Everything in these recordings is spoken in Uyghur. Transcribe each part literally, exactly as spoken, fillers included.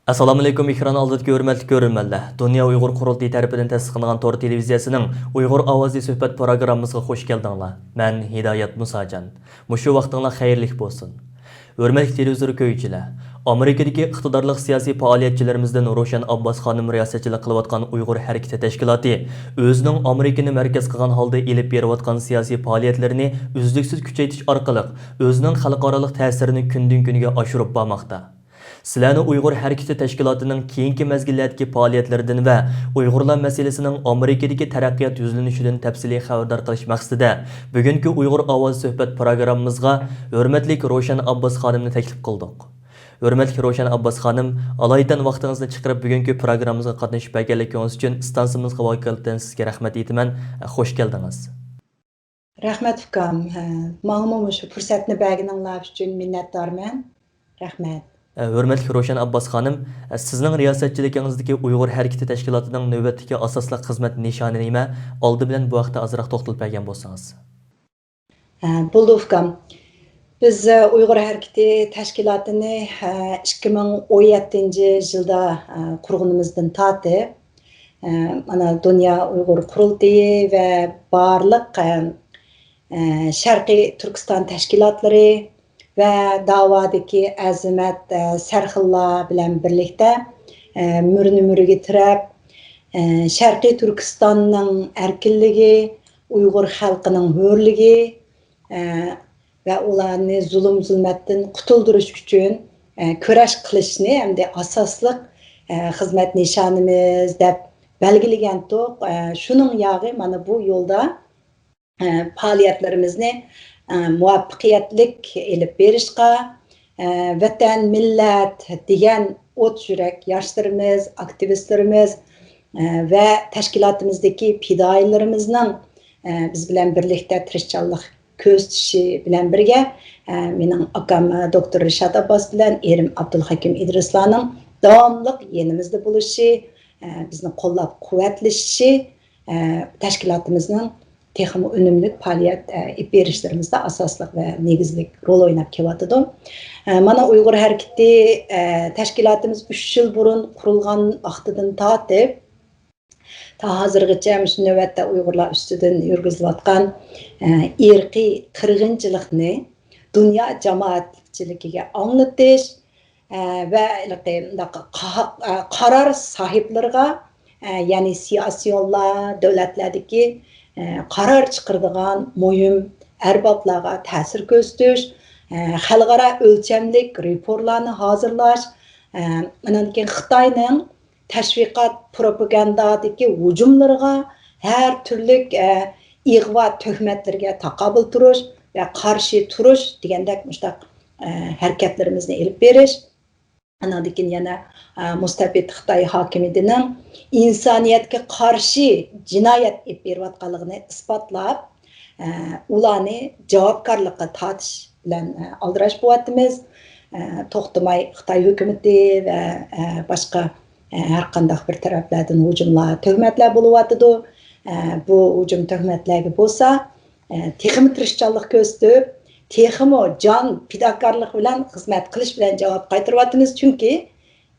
ئەسسالامۇئەلەيكۇم، ئېكران ئالدىدىكى ھۆرمەتلىك كۆرۈرمەنلەر. دۇنيا ئۇيغۇر قۇرۇلتىيى تەرىپىدىن تەسىس قىلىنغان تور تېلېۋىزىيەسىنىڭ ئۇيغۇر ئاۋازى سۆھبەت پروگراممىسىغا خۇش كەلدىڭلار. مەن ھىدايەت مۇساجان. مۇشۇ ۋاقتىڭلار خەيرلىك بولسۇن. ھۆرمەتلىك تېلېۋىزور كۆرگۈچىلەر، ئامېرىكىدىكى ئىقتىدارلىق سىياسىي پائالىيەتچىلىرىمىزدىن روشەن ئابباس خانىم رىياسەتچىلىك قىلىۋاتقان ئۇيغۇر ھەرىكىتى تەشكىلاتى ئۆزىنىڭ ئامېرىكىنى مەركەز قىلغان ھالدا ئېلىپ بېرىۋاتقان سىياسىي پائالىيەتلىرىنى ئۈزلۈكسىز كۈچەيتىش ئارقىلىق ئۆزىنىڭ خەلقئارالىق تەسىرىنى كۈندىن-كۈنگە ئاشۇرۇپ بارماقتا. سىلەرنى ئۇيغۇر ھەرىكىتى تەشكىلاتىنىڭ كېيىنكى مەزگىللەردىكى پائالىيەتلىرىدىن ۋە ئۇيغۇرلار مەسىلىسىنىڭ ئامېرىكىدىكى تەرەققىيات يۈزلىنىشىدىن تەپسىلىي خەۋەردار قىلىش مەقسىتىدە، بۈگۈنكى ئۇيغۇر ئاۋازى سۆھبەت پروگراممىمىزغا ھۆرمەتلىك روشەن ئابباس خانىمنى تەكلىپ قىلدۇق. ھۆرمەتلىك روشەن ئابباس خانىم، ئالايىتەن ۋاقتىڭىزنى چىقىرىپ بۈگۈنكى پروگراممىمىزغا قاتنىشىپ بەرگەنلىكىڭىز ئۈچۈن ئىستانسىمىزغا ۋاكالىتەن سىزگە رەھمەت ئېيتىمەن. خۇش كەلدىڭىز. رەھمەت ئۇكام. ھە، ماڭىمۇ مۇشۇ پۇرسەتنى بەرگىنىڭلار ئۈچۈن مىننەتدارمەن. رەھمەت. ھۆرمەتلىك روشەن ئابباس خانىم، سىزنىڭ رىياسەتچىلىكىڭىزدىكى ئۇيغۇر ھەرىكىتى تەشكىلاتىنىڭ نۆۋەتتىكى ئاساسلىق خىزمەت نىشانى نېمە؟ ئالدى بىلەن بۇ ھەقتە ئازراق توختىلىپ بەرگەن بولسىڭىز. ھە، بولدى ئۇكام. بىز، ئە، ئۇيغۇر ھەرىكىتى تەشكىلاتىنى، ئە، ئىككى مىڭ ئون يەتتىنچى يىلدا، ئە، قۇرغىنىمىزدىن تارتىپ، ئە، مانا دۇنيا ئۇيغۇر قۇرۇلتىيى ۋە بارلىق، ئە، ئە، شەرقىي تۈركىستان تەشكىلاتلىرى ۋە داۋادىكى ئەزىمەت، ئە، سەرخىللار بىلەن بىرلىكتە، ئە، مۈرىنى مۈرىگە تىرەپ، ئە، شەرقىي تۈركىستاننىڭ ئەركىنلىكى، ئۇيغۇر خەلقىنىڭ ھۆرلۈكى، ئە، ۋە ئۇلارنى زۇلۇم-زۇلمەتتىن قۇتۇلدۇرۇش ئۈچۈن، ئە، كۈرەش قىلىشنى ئەمدى ئاساسلىق، ئە، خىزمەت نىشانىمىز دەپ بەلگىلىگەنتۇق. ئە، شۇنىڭ ياغى مانا بۇ يولدا، ئە، پائالىيەتلىرىمىزنى، ئە، مۇۋەپپەقىيەتلىك ئېلىپ بېرىشقا، ئە، ۋەتەن، مىللەت دېگەن ئوت يۈرەك ياشلىرىمىز، ئاكتىۋىستلىرىمىز، ئە، ۋە تەشكىلاتىمىزدىكى پىدائىيلىرىمىزنىڭ، ئە، بىز بىلەن بىرلىكتە تىرىشچانلىق كۆرسىتىشى بىلەن بىرگە، ئە، مېنىڭ ئاكام، ئە، دوكتور رىشات ئابباس بىلەن ئېرىم ئابدۇلھەكىم ئىدرىسلارنىڭ داۋاملىق يېنىمىزدا بولۇشى، ئە، بىزنى قوللاپ قۇۋۋەتلىشىشى، ئە، تەشكىلاتىمىزنىڭ تېخىمۇ ئۈنۈملۈك پائالىيەت، ئە، ئېلىپ بېرىشلىرىمىزدا ئاساسلىق ۋە نېگىزلىك رول ئويناپ كېلىۋاتىدۇ. ئە، مانا ئۇيغۇر ھەرىكىتى، ئە، تەشكىلاتىمىز ئۈچ يىل بۇرۇن قۇرۇلغان ۋاقتىدىن تارتىپ، تا ھازىرغىچە مۇشۇ نۆۋەتتە ئۇيغۇرلار ئۈستىدىن يۈرگۈزۈلۈۋاتقان، ئە، ئىرقىي قىرغىنچىلىقنى دۇنيا جامائەتچىلىكىگە ئاڭلىتىش، ئە، ۋە ھېلىقى مۇنداق قا-، ئە، قارار ساھىبلىرىغا، ئە، يەنى سىياسىيونلار، دۆلەتلەردىكى، ئە، قارار چىقىرىدىغان مۇھىم ئەربابلارغا تەسىر كۆرسىتىش، ئە، خەلقئارا ئۆلچەملىك رېپورتلارنى ھازىرلاش، ئە، ئاندىن كېيىن خىتاينىڭ تەشۋىقات، پروپاگاندادىكى ھۇجۇملىرىغا ھەر تۈرلۈك، ئە، ئىغۋا تۆھمەتلىرىگە تاقابىل تۇرۇش ۋە قارشى تۇرۇش دېگەندەك مۇشۇنداق، ئە، ھەرىكەتلىرىمىزنى ئېلىپ بېرىش. ئانىڭدىن كېيىن يەنە، ئە، مۇستەبىت خىتاي ھاكىمىيىتىنىڭ ئىنسانىيەتكە قارشى جىنايەت ئېلىپ بېرىۋاتقانلىقىنى ئىسپاتلاپ، ئە، ئۇلارنى جاۋابكارلىققا تارتىش بىلەن، ئە، ئالدىراش بولۇۋاتىمىز. ئە، توختىماي خىتاي ھۆكۈمىتى ۋە، ئە، باشقا، ئە، ھەر قانداق بىر تەرەپلەردىن ھۇجۇملار، تۆھمەتلەر بولۇۋاتىدۇ. ئە، بۇ ھۇجۇم تۆھمەتلەرگە بولسا، ئە، تېخىمۇ تىرىشچانلىق كۆرسىتىپ، تېخىمۇ جان پىداكارلىق بىلەن خىزمەت قىلىش بىلەن جاۋاب قايتۇرۇۋاتىمىز. چۈنكى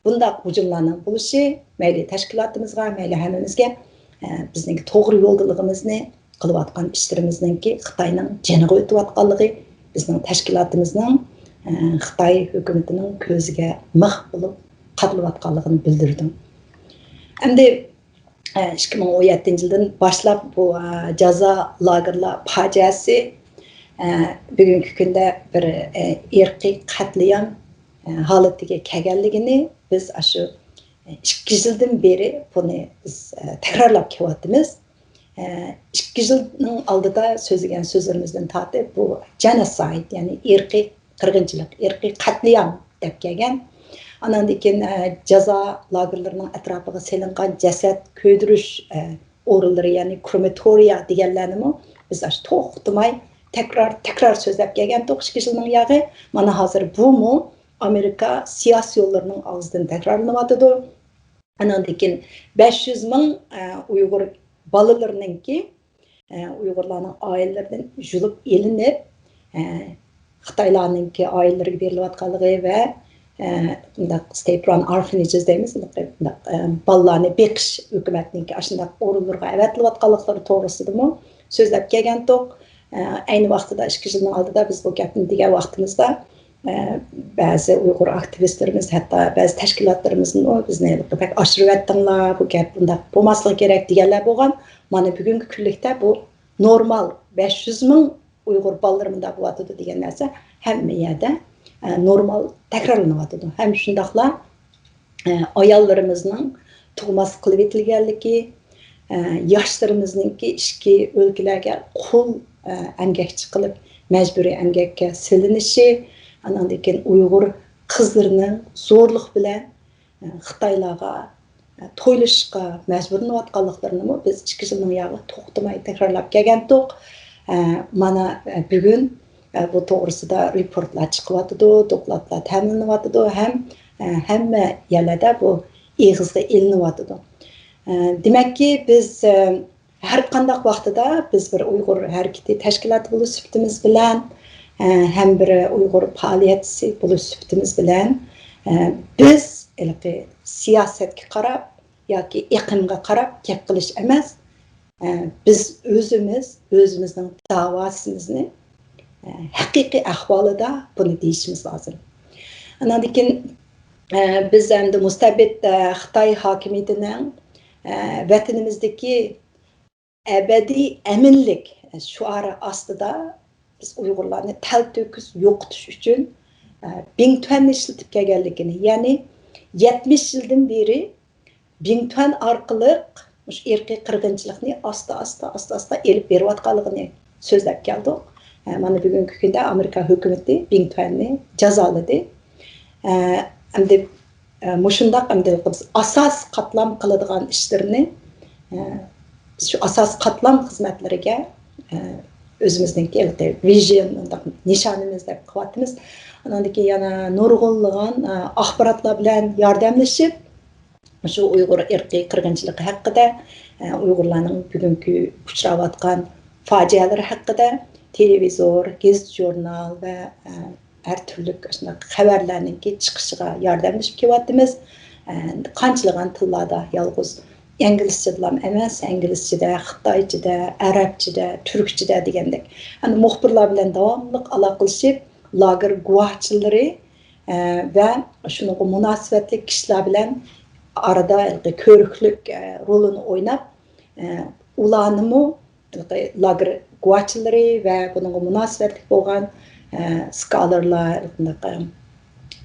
بۇنداق ھۇجۇملارنىڭ بولۇشى مەيلى تەشكىلاتىمىزغا، مەيلى ھەممىمىزگە، ئە، بىزنىڭ توغرا يولدىلىقىمىزنى، قىلىۋاتقان ئىشلىرىمىزنىڭكى خىتاينىڭ جېنىغا ئۆتۈۋاتقانلىقى، بىزنىڭ تەشكىلاتىمىزنىڭ، ئە، خىتاي ھۆكۈمىتىنىڭ كۆزىگە مىخ بولۇپ قادىلىۋاتقانلىقىنى بىلدۈردۈم. ئەمدى، ئە، ئىككى مىڭ ئون يەتتىنچى يىلدىن باشلاپ بۇ، ئە، جازا لاگېرلار پاجىئەسى، ئە، بۈگۈنكى كۈندە بىر، ئە، ئىرقىي قەتلىئام، ئە، ھالىتىگە كەلگەنلىكىنى بىز ئاشۇ، ئە، ئىككى يىلدىن بېرى بۇنى بىز، ئە، تەكرارلاپ كېلىۋاتىمىز. ئىككى يىلنىڭ ئالدىدا سۆزلىگەن سۆزلىرىمىزدىن تارتىپ، بۇ جېنوسايد، يەنى ئىرقىي قىرغىنچىلىق، ئىرقىي قەتلىئام دەپ كەلگەن. ئاناندىن كېيىن، ئە، جازا لاگېرلىرىنىڭ ئەتراپىغا سېلىنغان جەسەت كۆيدۈرۈش، ئە، ئورۇنلىرى، يەنى كرېماتورىيا دېگەنلەرنىمۇ بىز ئاشۇ توختىماي تەكرار، تەكرار سۆزلەپ كەلگەنتۇق ئىككى يىلنىڭ ياغى. مانا ھازىر بۇمۇ ئامېرىكا سىياسىيونلىرىنىڭ ئاغزىدىن تەكرارلىنىۋاتىدۇ. ئاناندىن كېيىن بەش يۈز مىڭ، ئە، ئۇيغۇر بالىلىرىنىڭكى، ئە، ئۇيغۇرلارنىڭ ئائىلىلىرىدىن يۇلۇپ ئېلىنىپ، ئە، خىتايلارنىڭكى ئائىلىلىرىگە بېرىلىۋاتقانلىقى ۋە، ئە، بۇنداق state run orphanages دەيمىز، بۇنداق، بۇنداق، ئە، بالىلارنى بېقىش ھۆكۈمەتنىڭكى ئاشۇنداق ئورۇنلىرىغا ئەۋەتىلىۋاتقانلىقلىرى توغرىسىدىمۇ سۆزلەپ كەلگەنتۇق. ئە، ئەينى ۋاقتىدا ئىككى يىلنىڭ ئالدىدا بىز بۇ گەپنى دېگەن ۋاقتىمىزدا، ئە، بەزى ئۇيغۇر ئاكتىۋىستلىرىمىز، ھەتتا بەزى تەشكىلاتلىرىمىزمۇ بىزنى بەك ئاشۇرۇۋەتتىڭلار، بۇ گەپ بۇنداق بولماسلىقى كېرەك دېگەنلەر بولغان. مانا بۈگۈنكى كۈنلۈكتە بۇ نورمال، بەش يۈز مىڭ ئۇيغۇر بالىلىرى مۇنداق بولۇۋاتىدۇ دېگەن نەرسە ھەممە يەردە، ئە، نورمال تەكرارلىنىۋاتىدۇ. ھەم شۇنداقلا، ئە، ئاياللىرىمىزنىڭ تۇغماس قىلىۋېتىلگەنلىكى، ئە، ياشلىرىمىزنىڭكى ئىچكى ئۆلكىلەرگە قۇل، ئە، ئەمگەكچى قىلىپ، مەجبۇرىي ئەمگەككە سېلىنىشى، ئاناندىن كېيىن ئۇيغۇر قىزلىرىنىڭ زورلۇق بىلەن، ئە، خىتايلارغا، ئە، تويلىشىشقا مەجبۇرلىنىۋاتقانلىقلىرىنىمۇ بىز ئىككى يىلنىڭ ياغى توختىماي تەكرارلاپ كەلگەنتۇق. ئە، مانا، ئە، بۈگۈن، ئە، بۇ توغرىسىدا رېپورتلار چىقىۋاتىدۇ، دوكلاتلار تەمىنلىنىۋاتىدۇ ھەم، ئە، ھەممە يەرلەردە بۇ ئېغىزغا ئېلىنىۋاتىدۇ. ئە، دېمەككى، بىز، ئە، ھەر قانداق ۋاقتىدا بىز بىر ئۇيغۇر ھەرىكىتى تەشكىلاتى بولۇش سۈپىتىمىز بىلەن، ئە، ھەم بىر ئۇيغۇر پائالىيەتچىسى بولۇش سۈپىتىمىز بىلەن، ئە، بىز ھېلىقى سىياسەتكە قاراپ ياكى ئېقىمغا قاراپ گەپ قىلىش ئەمەس، ئە، بىز ئۆزىمىز، ئۆزىمىزنىڭ داۋاسىمىزنى، ئە، ھەقىقىي ئەھۋالىدا بۇنى دېيىشىمىز لازىم. ئاندىن كېيىن، ئە، بىز ئەمدى مۇستەبىت، ئە، خىتاي ھاكىمىيىتىنىڭ، ئە، ۋەتىنىمىزدىكى ئەبەدىي ئەمىنلىك شوئارى ئاستىدا بىز ئۇيغۇرلارنى تەلتۆكۈس يوقىتىش ئۈچۈن، ئە، بىڭتۈەننى ئىشلىتىپ كەلگەنلىكىنى، يەنى يەتمىش يىلدىن بېرى بىڭتۈەن ئارقىلىق مۇشۇ ئىرقىي قىرغىنچىلىقنى ئاستا، ئاستا، ئاستا، ئاستا ئېلىپ بېرىۋاتقانلىقىنى سۆزلەپ كەلدۇق. ئە، مانا بۈگۈنكى كۈندە ئامېرىكا ھۆكۈمىتى بىڭتۈەننى جازالىدى. ئە، ئەمدى، ئە، مۇشۇنداق ئەمدى بىز ئاساس قاتلام قىلىدىغان ئىشلىرىنى، ئە، شۇ ئاساس قاتلام خىزمەتلىرىگە، ئە، ئۆزىمىزنىڭكى ھېلىقى ۋىژن، مۇنداق نىشانىمىز دەپ قىلىۋاتىمىز. ئانىڭدىن كېيىن يەنە نۇرغۇنلىغان، ئە، ئاخباراتلار بىلەن ياردەملىشىپ، شۇ ئۇيغۇر ئىرقىي قىرغىنچىلىقى ھەققىدە، ئە، ئۇيغۇرلارنىڭ بۈگۈنكى ئۇچراۋاتقان پاجىئەلىرى ھەققىدە تېلېۋىزور، گېزىت-ژۇرنال ۋە، ئە، ھەر تۈرلۈك ئاشۇنداق خەۋەرلەرنىڭكى چىقىشىغا ياردەملىشىپ كېلىۋاتىمىز. ئە، قانچىلىغان تىللاردا يالغۇز ئىنگلىزچىدىلا ئەمەس، ئىنگلىزچىدە، خىتايچىدە، ئەرەبچىدە، تۈركچىدە دېگەندەك. ئەمدى مۇخبىرلار بىلەن داۋاملىق ئالاقىلىشىپ، لاگېر گۇۋاھچىلىرى، ئە، ۋە شۇنىڭغا مۇناسىۋەتلىك كىشىلەر بىلەن ئارىدا ھېلىقى كۆرۈكلۈك، ئە، رولىنى ئويناپ، ئە، ئۇلارنىمۇ لاگېر گۇۋاھچىلىرى ۋە بۇنىڭغا مۇناسىۋەتلىك بولغان، ئە، سكالارلار، بۇنداق، ئە،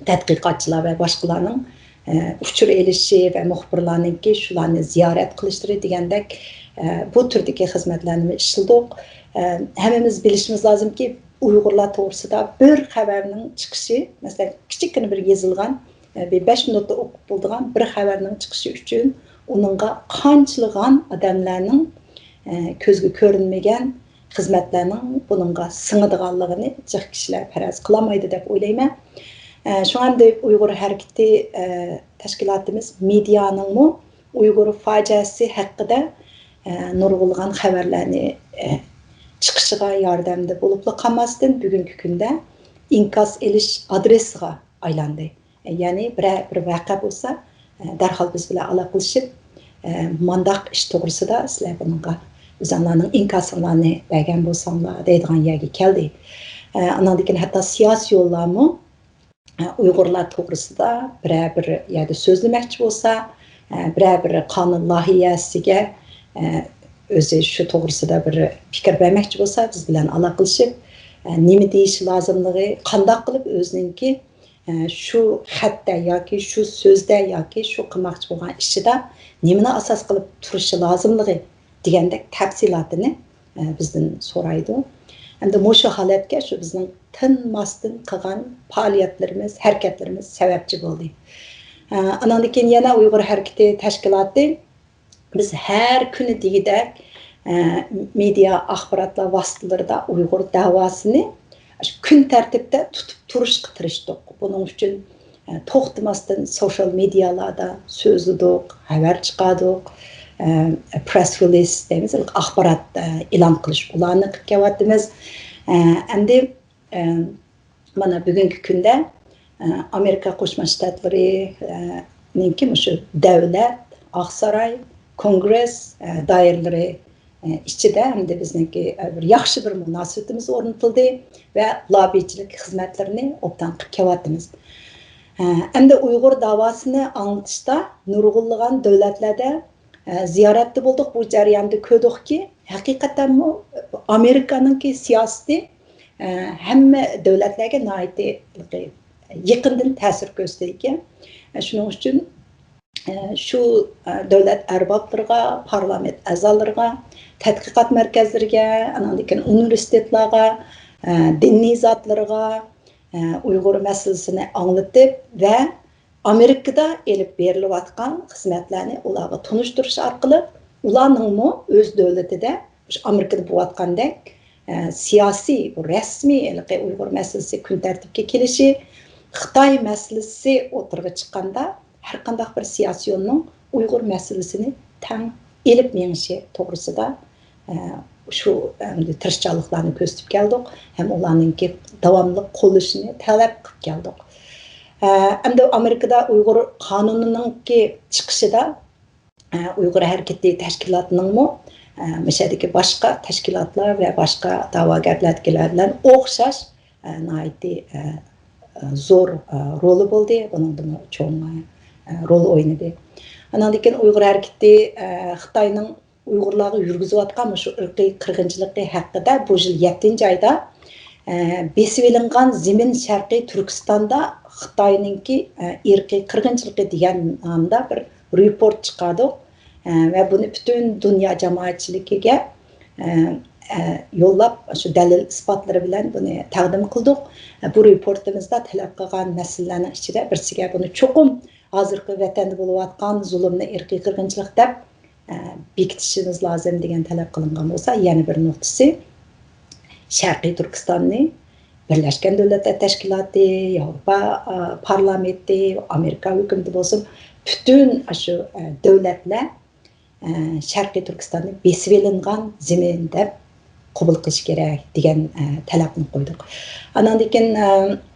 تەتقىقاتچىلار ۋە باشقىلارنىڭ، ئە، ئۇچۇر ئېلىشى ۋە مۇخبىرلارنىڭكى شۇلارنى زىيارەت قىلىشلىرى دېگەندەك، ئە، بۇ تۈردىكى خىزمەتلەرنى ئىشلىدۇق. ئە، ھەممىمىز بىلىشىمىز لازىمكى، ئۇيغۇرلار توغرىسىدا بىر خەۋەرنىڭ چىقىشى، مەسىلەن، كىچىككىنە بىر يېزىلغان، ئە، بىر بەش مىنۇتتا ئوقۇپ بولىدىغان بىر خەۋەرنىڭ چىقىشى ئۈچۈن ئۇنىڭغا قانچىلىغان ئادەملەرنىڭ، ئە، كۆزگە كۆرۈنمىگەن خىزمەتلەرنىڭ بۇنىڭغا سىڭىدىغانلىقىنى جىق كىشىلەر پەرەز قىلالمايدۇ دەپ ئويلايمەن. ئە، شۇڭا ئەمدى ئۇيغۇر ھەرىكىتى، ئە، تەشكىلاتىمىز مېدىيانىڭمۇ ئۇيغۇر فاجىئەسى ھەققىدە، ئە، نۇرغۇنلىغان خەۋەرلەرنى، ئە، چىقىشىغا ياردەمدە بولۇپلا قالماستىن، بۈگۈنكى كۈندە ئىنكاس ئېلىش ئادرېسىغا ئايلاندى. يەنى بىرەر بىر ۋەقە بولسا، ئە، دەرھال بىز بىلەن ئالاقىلىشىپ، ئە، مانداق ئىش توغرىسىدا سىلەر بۇنىڭغا ئۆزۈڭلارنىڭ ئىنكاسىڭلارنى بەرگەن بولساڭلار دەيدىغان يەرگە كەلدى. ئە، ئانىڭدىن كېيىن ھەتتا سىياسىي يوللارمۇ، ئە، ئۇيغۇرلار توغرىسىدا بىرەر بىر يەردە سۆزلىمەكچى بولسا، ئە، بىرەر بىر قانۇن لايىھەسىگە، ئە، ئۆزى شۇ توغرىسىدا بىر پىكىر بەرمەكچى بولسا، بىز بىلەن ئالاقىلىشىپ، ئە، نېمە دېيىشى لازىملىقى، قانداق قىلىپ ئۆزىنىڭكى ئە، شۇ خەتتە ياكى شۇ سۆزدە ياكى شۇ قىلماقچى بولغان ئىشىدا نېمىنى ئاساس قىلىپ تۇرۇشى لازىملىقى دېگەندەك تەپسىلاتىنى، ئە، بىزدىن سورايدۇ. ئەمدى مۇشۇ ھالەتكە شۇ بىزنىڭ تىنماستىن قىلغان پائالىيەتلىرىمىز، ھەرىكەتلىرىمىز سەۋەبچى بولدى. ئە، ئانىڭدىن كېيىن يەنە ئۇيغۇر ھەرىكىتى تەشكىلاتى بىز ھەر كۈنى دېگۈدەك، ئە، مېدىيا ئاخباراتلار ۋاسىتىلىرىدا ئۇيغۇر دەۋاسىنى كۈن تەرتىپتە تۇتۇپ تۇرۇشقا تىرىشتۇق. بۇنىڭ ئۈچۈن، ئە، توختىماستىن سوشال مېدىيالاردا سۆزلىدۇق، خەۋەر چىقاردۇق، ئە، پرېس رېلىز دەيمىز، ئاخبارات، ئە، ئېلان قىلىش، ئۇلارنى قىلىپ كېلىۋاتىمىز. ئە، ئەمدى، ئە، مانا بۈگۈنكى كۈندە ئامېرىكا قوشما شتاتلىرىنىڭكى مۇشۇ دۆلەت، ئاقساراي، كونگرېس دائىرىلىرى ئىچىدە ھەمدە بىزنىڭكى بىر ياخشى بىر مۇناسىۋىتىمىز ئورنىتىلدى ۋە لاببىچىلىك خىزمەتلىرىنى ئوبدان قىلىپ كېلىۋاتىمىز. ئەمدى ئۇيغۇر داۋاسىنى ئاڭلىتىشتا نۇرغۇنلىغان دۆلەتلەردە زىيارەتتە بولدۇق. بۇ جەرياندا كۆردۇقكى، ھەقىقەتەنمۇ ئامېرىكانىڭكى سىياسىتى ھەممە دۆلەتلەرگە ناھايىتى يېقىندىن تەسىر كۆرسىتىدىكەن. شۇنىڭ ئۈچۈن شۇ دۆلەت ئەربابلىرىغا، پارلامېنت ئەزالىرىغا، تەتقىقات مەركەزلىرىگە، ئانىڭدىن كېيىن ئۇنىۋېرسىتېتلارغا، دىنىي زاتلىرىغا ئۇيغۇر مەسىلىسىنى ئاڭلىتىپ ۋە ئامېرىكىدا ئېلىپ بېرىلىۋاتقان خىزمەتلەرنى ئۇلارغا تونۇشتۇرۇش ئارقىلىق ئۇلارنىڭمۇ ئۆز دۆلىتىدە مۇشۇ ئامېرىكىدا بولۇۋاتقاندەك سىياسىي، بۇ رەسمىي ھېلىقى ئۇيغۇر مەسىلىسى كۈن تەرتىپكە كېلىشى، خىتاي مەسىلىسى ئوتتۇرىغا چىققاندا ھەرقانداق بىر سىياسىيوننىڭ ئۇيغۇر مەسىلىسىنى تەڭ ئېلىپ مېڭىشى توغرىسىدا شۇ تىرىشچانلىقلارنى كۆرسىتىپ كەلدۇق ھەم ئۇلارنىڭكى داۋاملىق قوللىشىنى تەلەپ قىلىپ كەلدۇق. ئەمدى ئامېرىكىدا ئۇيغۇر قانۇنىنىڭكى چىقىشىدا ئۇيغۇر ھەرىكىتى تەشكىلاتىنىڭمۇ مۇشۇ يەردىكى باشقا تەشكىلاتلار ۋە باشقا دەۋاگەرلەرگىلەر بىلەن ئوخشاش ناھايىتى زور رولى بولدى. بۇنىڭدىمۇ چوڭ رول ئوينىدى. ئاناندىن كېيىن ئۇيغۇر ھەرىكىتى خىتاينىڭ ئۇيغۇرلارغا يۈرگۈزۈۋاتقان مۇشۇ ئىرقىي قىرغىنچىلىقى ھەققىدە بۇ يىل يەتتىنچى ئايدا بېسىۋېلىنغان زېمىن شەرقىي تۈركىستاندا خىتاينىڭكى ئىرقىي قىرغىنچىلىقى دېگەن نامدا بىر رېپورت چىقاردۇق. ۋە بۇنى پۈتۈن دۇنيا جامائەتچىلىكىگە يوللاپ، شۇ دەلىل ئىسپاتلىرى بىلەن بۇنى تەقدىم قىلدۇق. بۇ رېپورتىمىزدا تەلەپ قىلغان مەسىلىلەرنىڭ ئىچىدە بىرسىگە بۇنى چوقۇم ھازىرقى ۋەتەندە بولۇۋاتقان زۇلۇمنى ئىرقىي قىرغىنچىلىق دەپ بېكىتىشىمىز لازىم دېگەن تەلەپ قىلىنغان بولسا، يەنە بىر نۇقتىسى، شەرقىي تۈركىستاننى بىرلەشكەن دۆلەتلەر تەشكىلاتى، ياۋروپا پارلامېنتى، ئامېرىكا ھۆكۈمىتى بولسۇن، پۈتۈن ئاشۇ دۆلەتلەر شەرقىي تۈركىستاننى بېسىۋېلىنغان زېمىن دەپ قوبۇل قىلىش كېرەك دېگەن تەلەپنى قويدۇق. ئاناندىن كېيىن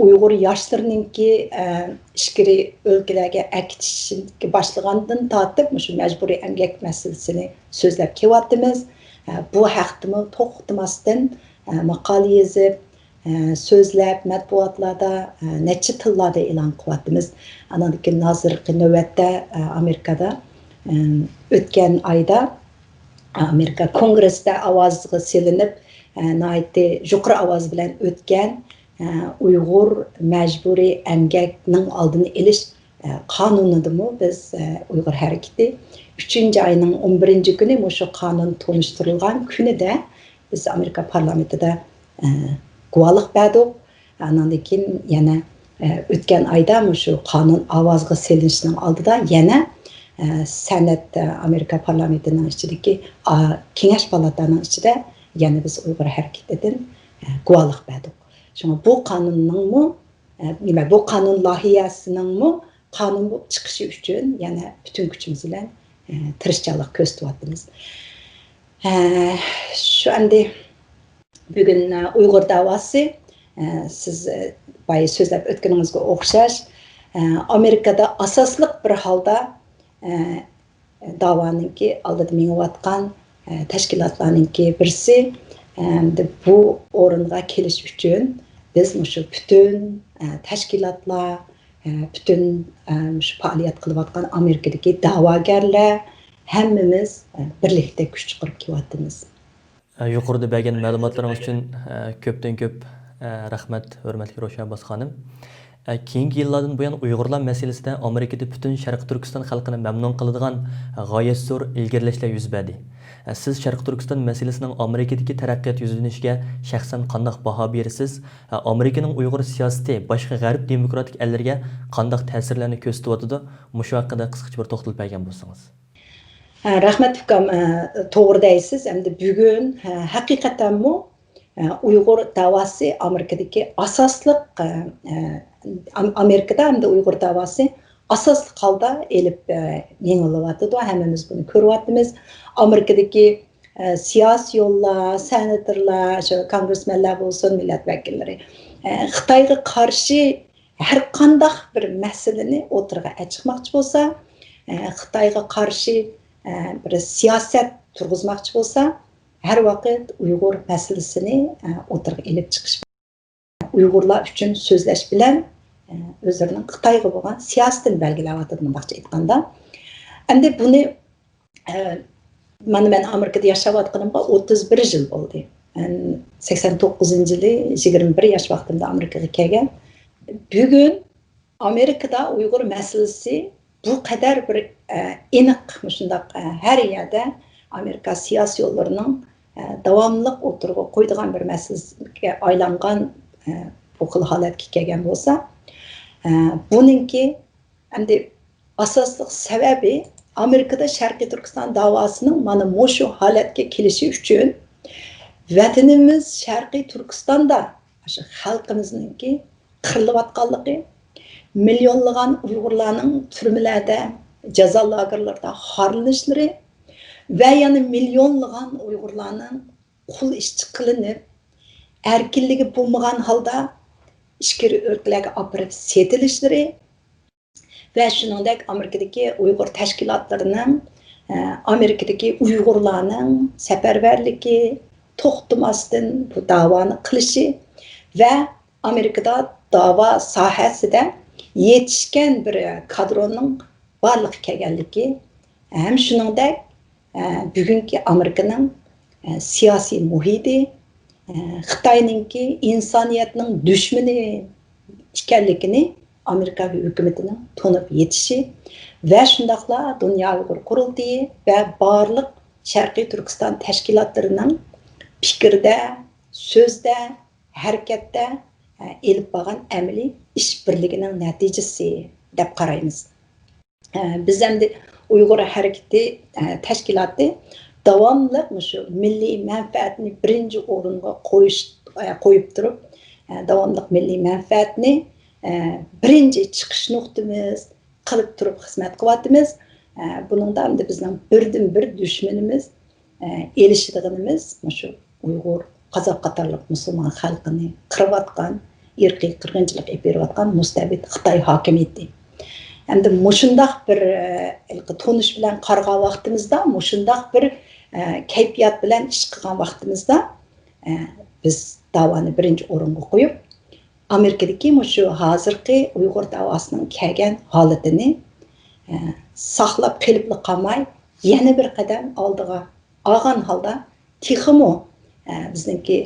ئۇيغۇر ياشلىرىنىڭكى ئىچكىرى ئۆلكىلەرگە ئەكېتىشكە باشلىغاندىن تارتىپ مۇشۇ مەجبۇرىي ئەمگەك مەسىلىسىنى سۆزلەپ كېلىۋاتىمىز. بۇ ھەقتىمۇ توختىماستىن ماقالە يېزىپ، سۆزلەپ، مەتبۇئاتلاردا نەچچە تىللاردا ئېلان قىلىۋاتىمىز. ئاناندىن كېيىن ھازىرقى نۆۋەتتە ئامېرىكادا ئۆتكەن ئايدا ئامېرىكا كونگرېسىدا ئاۋازغا سېلىنىپ، ناھايىتى يۇقىرى ئاۋاز بىلەن ئۆتكەن ئۇيغۇر مەجبۇرىي ئەمگەكنىڭ ئالدىنى ئېلىش قانۇنىدىمۇ بىز، ئۇيغۇر ھەرىكىتى ئۈچىنچى ئاينىڭ ئون بىرىنچى كۈنى مۇشۇ قانۇن تونۇشتۇرۇلغان كۈنىدە بىز ئامېرىكا پارلامېنتىدا گۇۋاھلىق بەردۇق. ئانىڭدىن كېيىن يەنە ئۆتكەن ئايدا مۇشۇ قانۇن ئاۋازغا سېلىنىشنىڭ ئالدىدا يەنە سېنات، ئامېرىكا پارلامېنتىنىڭ ئىچىدىكى كېڭەش پالاتانىڭ ئىچىدە يەنە بىز ئۇيغۇر ھەرىكىتىدىن گۇۋاھلىق بەردۇق. شۇڭا بۇ قانۇننىڭمۇ، نېمە، بۇ قانۇن لايىھەسىنىڭمۇ قانۇن بولۇپ چىقىشى ئۈچۈن يەنە پۈتۈن كۈچىمىز بىلەن تىرىشچانلىق كۆرسىتىۋاتىمىز. شۇ ئەمدى بۈگۈن ئۇيغۇر داۋاسى، سىز بايا سۆزلەپ ئۆتكىنىڭىزگە ئوخشاش، ئامېرىكادا ئاساسلىق بىر ھالدا داۋانىڭكى ئالدىدا مېڭىۋاتقان تەشكىلاتلارنىڭكى بىرسى. ئەمدى بۇ ئورۇنغا كېلىش ئۈچۈن بىز مۇشۇ پۈتۈن تەشكىلاتلار، پۈتۈن مۇشۇ پائالىيەت قىلىۋاتقان ئامېرىكىدىكى داۋاگەرلەر ھەممىمىز بىرلىكتە كۈچ چىقىرىپ كېلىۋاتىمىز. يۇقىرىدا بەرگەن مەلۇماتلىرىڭىز ئۈچۈن كۆپتىن كۆپ رەھمەت، ھۆرمەتلىك روشەن ئابباس خانىم. كېيىنكى يىللاردىن بۇيان ئۇيغۇرلار مەسىلىسىدە ئامېرىكىدا پۈتۈن شەرقىي تۈركىستان خەلقىنى مەمنۇن قىلىدىغان غايەت زور ئىلگىرىلەشلەر يۈز بەردى. سىز شەرقىي تۈركىستان مەسىلىسىنىڭ ئامېرىكىدىكى تەرەققىيات يۈزلىنىشىگە شەخسەن قانداق باھا بېرىسىز؟ ئامېرىكىنىڭ ئۇيغۇر سىياسىتى باشقا غەرب دېموكراتىك ئەللىرىگە قانداق تەسىرلەرنى كۆرسىتىۋاتىدۇ؟ مۇشۇ ھەققىدە قىسقىچە بىر توختىلىپ بەرگەن بولسىڭىز. ھە، رەھمەت ئۇكام، توغرا دەيسىز. ئەمدى بۈگۈن، ھە، ھەقىقەتەنمۇ، ھە، ئۇيغۇر داۋاسى ئامېرىكىدىكى ئاساسلىق، ھە، ھە، ئام-، ئامېرىكىدا ئەمدى ئۇيغۇر داۋاسى ئاساسلىق ھالدا ئېلىپ، ھە، مېڭىلىۋاتىدۇ. ھەممىمىز بۇنى كۆرۈۋاتىمىز. ئامېرىكىدىكى، ھە، سىياسىيونلار، سېناتورلار، شۇ كونگرېسمېنلار بولسۇن، مىللەت ۋەكىللىرى، ھە، خىتايغا قارشى ھەر قانداق بىر مەسىلىنى ئوتتۇرىغا ئەچىقماقچى بولسا، ئە، خىتايغا قارشى، ئە، بىر سىياسەت تۇرغۇزماقچى بولسا، ھەر ۋاقىت ئۇيغۇر مەسىلىسىنى، ئە، ئوتتۇرىغا ئېلىپ چىقىش، ئۇيغۇرلار ئۈچۈن سۆزلەش بىلەن، ئە، ئۆزلىرىنىڭ خىتايغا بولغان سىياسىتىنى بەلگىلەۋاتىدۇ، مۇنداقچە ئېيتقاندا. ئەمدى بۇنى، ئە، مانا مەن ئامېرىكىدا ياشاۋاتقىنىمغا ئوتتۇز بىر يىل بولدى. مەن سەكسەن توققۇزىنچى يىلى يىگىرمە بىر ياش ۋاقتىمدا ئامېرىكىغا كەلگەن. بۈگۈن ئامېرىكىدا ئۇيغۇر مەسىلىسى بۇ قەدەر بىر، ئە، ئېنىق، مۇشۇنداق، ئە، ھەر يەردە ئامېرىكا سىياسىيونلىرىنىڭ، ئە، داۋاملىق ئوتتۇرىغا قويىدىغان بىر مەسىلىگە ئايلانغان، ئە، بۇ خىل ھالەتكە كەلگەن بولسا، ئە، بۇنىڭكى ئەمدى ئاساسلىق سەۋەبى ئامېرىكىدا شەرقىي تۈركىستان داۋاسىنىڭ مانا مۇشۇ ھالەتكە كېلىشى ئۈچۈن ۋەتىنىمىز شەرقىي تۈركىستاندا شۇ خەلقىمىزنىڭكى قىرىلىۋاتقانلىقى، مىليونلىغان ئۇيغۇرلارنىڭ تۈرمىلەردە، جازا لاگېرلىرىدا خارلىنىشلىرى ۋە يەنە مىليونلىغان ئۇيغۇرلارنىڭ قۇل ئىشچى قىلىنىپ، ئەركىنلىكى بولمىغان ھالدا ئىچكىرى ئۆلكىلەرگە ئاپىرىپ سېتىلىشلىرى ۋە شۇنىڭدەك ئامېرىكىدىكى ئۇيغۇر تەشكىلاتلىرىنىڭ، ئە، ئامېرىكىدىكى ئۇيغۇرلارنىڭ سەپەرۋەرلىكى، توختىماستىن بۇ داۋانى قىلىشى ۋە ئامېرىكىدا داۋا ساھەسىدە يېتىشكەن بىر كادرونىڭ بارلىققا كەلگەنلىكى ھەم شۇنىڭدەك، ئە، بۈگۈنكى ئامېرىكىنىڭ، ئە، سىياسىي مۇھىتى، ئە، خىتاينىڭكى ئىنسانىيەتنىڭ دۈشمىنى ئىكەنلىكىنى ئامېرىكا ھۆكۈمىتىنىڭ تونۇپ يېتىشى ۋە شۇنداقلا دۇنيا ئۇيغۇر قۇرۇلتىيى ۋە بارلىق شەرقىي تۈركىستان تەشكىلاتلىرىنىڭ پىكىردە، سۆزدە، ھەرىكەتتە، ئە، ئېلىپ بارغان ئەمەلىي ئىش بىرلىكىنىڭ نەتىجىسى دەپ قارايمىز. ئە، بىز ئەمدى ئۇيغۇر ھەرىكىتى، ئە، تەشكىلاتى داۋاملىق مۇشۇ مىللىي مەنپەئەتنى بىرىنچى ئورۇنغا قويۇش، ئە، قويۇپ تۇرۇپ، ئە، داۋاملىق مىللىي مەنپەئەتنى، ئە، بىرىنچى چىقىش نۇقتىمىز قىلىپ تۇرۇپ خىزمەت قىلىۋاتىمىز. ئە، بۇنىڭدا ئەمدى بىزنىڭ بىردىنبىر دۈشمىنىمىز، ئە، ئېلىشىدىغىنىمىز مۇشۇ ئۇيغۇر، قازاق قاتارلىق مۇسۇلمان خەلقىنى قىرىۋاتقان، ئىرقىي قىرغىنچىلىق ئېلىپ بېرىۋاتقان مۇستەبىت خىتاي ھاكىمىيىتى. ئەمدى مۇشۇنداق بىر، ئە، ھېلىقى تونۇش بىلەن قارىغان ۋاقتىمىزدا، مۇشۇنداق بىر، ئە، كەيپىيات بىلەن ئىش قىلغان ۋاقتىمىزدا، ئە، بىز داۋانى بىرىنچى ئورۇنغا قويۇپ، ئامېرىكىدىكى مۇشۇ ھازىرقى ئۇيغۇر داۋاسىنىڭ كەلگەن ھالىتىنى، ئە، ساقلاپ قېلىپلا قالماي، يەنە بىر قەدەم ئالدىغا ئالغان ھالدا تېخىمۇ، ئە، بىزنىڭكى،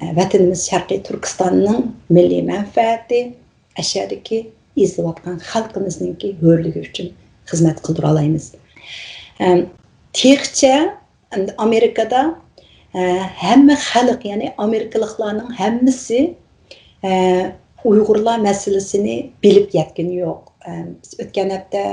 ئە، ۋەتىنىمىز شەرقىي تۈركىستاننىڭ مىللىي مەنپەئەتى، ئەشەدىكى ئېزىلىۋاتقان خەلقىمىزنىڭكى ھۆرلۈكى ئۈچۈن خىزمەت قىلدۇرالايمىز. ئەم، تېخىچە ئەمدى ئامېرىكىدا، ئە، ھەممە خەلق، يەنى ئامېرىكىلىقلارنىڭ ھەممىسى، ئە، ئۇيغۇرلار مەسىلىسىنى بىلىپ يەتكىنى يوق. ئە، بىز ئۆتكەن ھەپتە،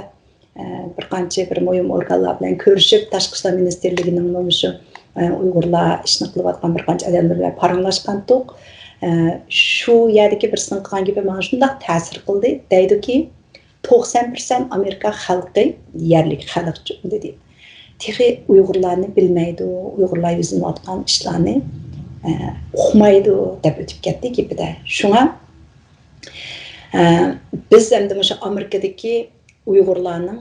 ئە، بىر قانچە بىر مۇھىم ئورگانلار بىلەن كۆرۈشۈپ، تاشقى ئىشلار مىنىستىرلىكىنىڭ مۇشۇ، ئە، ئۇيغۇرلار ئىشىنى قىلىۋاتقان بىر قانچە ئادەملىرى بىلەن پاراڭلاشقانتۇق. ئە، شۇ يەردىكى بىرسىنىڭ قىلغان گېپى ماڭا شۇنداق تەسىر قىلدى. دەيدۇكى، توقسان پىرسەنت ئامېرىكا خەلقى يەرلىك خەلقچۇ دېدى. تېخى ئۇيغۇرلارنى بىلمەيدۇ، ئۇيغۇرلار يۈزلىنىۋاتقان ئىشلارنى، ئە، ئۇقمايدۇ دەپ ئۆتۈپ كەتتى گېپىدە. شۇڭا، ئە، بىز ئەمدى مۇشۇ ئامېرىكىدىكى ئۇيغۇرلارنىڭ،